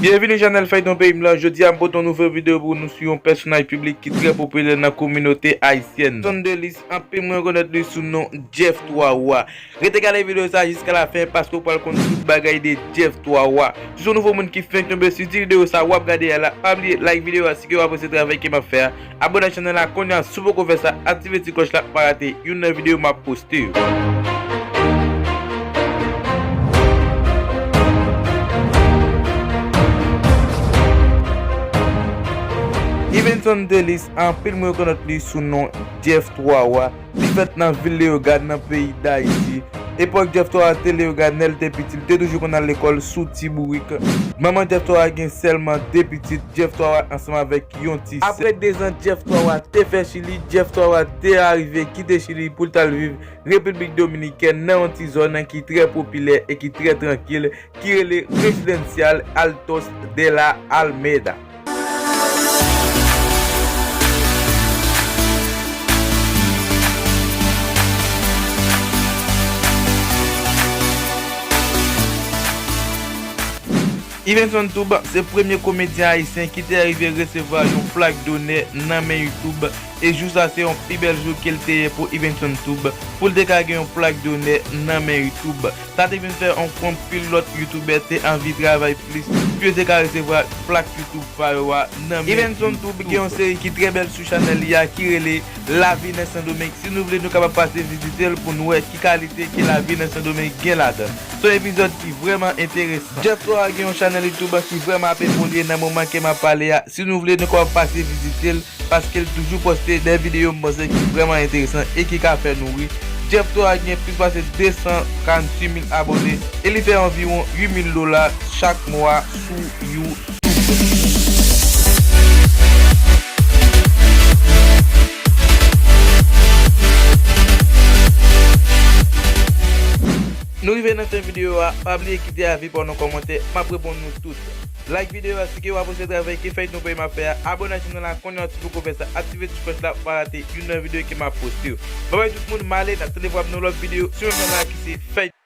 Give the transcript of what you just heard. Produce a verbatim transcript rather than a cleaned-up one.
Byenvini chanèl Fèyton Peyi m lan. Jodi a, m pote yon nouvo videyo pou nou sou yon pèsonaj piblik ki trè popilè nan kominote ayisyèn. Sunday List, anpil moun rekonèt li sou non Jeff Twa Wa. Rete gade videyo sa jiska la fen paske w pral konn tout bagay de Jeff Twa Wa. Si w se yon nouvo moun ki fenk tonbe sou ti videyo sa w ap gade a la, pa bliye like videyo a si ke w apresye travay ke m ap fè a. Abone ak chanèl la kounye a si w poko fè sa, aktive ti klòch la pou pa rate youn nan videyo m ap poste yo. Evenson Delis, anpil moun rekonèt li sou non Jeff Twa Wa. Li fèt nan vil Leyogàn, nan peyi Dayiti. Epòk Jeff Twa Wa te Leyogàn, lè l te piti, li te toujou konn al lekòl sou Ti Bourik. Manman Jeff Twa Wa gen sèlman de pitit, Jeff Twa Wa ansanm avèk yon ti sè. Apre dezan Jeff Twa Wa te fè Chili, Jeff Twa Wa te arive kite Chili pou l t al viv Repiblik Dominikèn, nan yon ti zòn ki trè popilè e ki trè trankil, ki rele Residencial Altos de la Alameda. Evenson Tube se premye komedyen ayisyen ki te arive resevwa yon plak donè nan men YouTube, e jou sa se yon pi bèl jou ke l te ye pou Evenson Tube, pou l te ka gen yon plak donè nan men YouTube. Sa te vin fè yon konpil lòt youtubè te anvi travay plis, pou yo te ka resevwa plak YouTube pa yo a nan men Evenson Tube. Gen yon seri ki trè bèl sou chanèl li a ki rele Lavi nan Sendomeng. Si nou vle, nou kapab pase vizite l pou n wè ki kalite ke lavi nan Sendomeng gen ladan. Se yon epizòd ki vrèman enteresan. Jeff Twa Wa gen yon chanèl YouTube ki vrèman ap evolye nan moman ke m ap pale a. Si nou vle, nou kapab pase vizite l, paske l toujou poste de videyo m panse ki vrèman enteresan e ki ka fè nou ri. Jeff Twa Wa gen plis pase de san karanntuit mil abòne e li fè anviwon uit mil dola chak mwa sou YouTube. Nou rive nan fen videyo a, pa bliye kite avi pa w nan kòmantè, m ap reponn nou tout. Like videyo a si ke w apresye travay ke Fèyton Peyi m ap fè a, abone ak chanèl la kounye a si w poko fè sa, aktive ti klòch la pou pa rate youn nan videyo ke m ap poste yo. Babay tout moun, m ale, n ap tande vwa m nan lòt videyo sou menm chanèl la ki se Fèyton.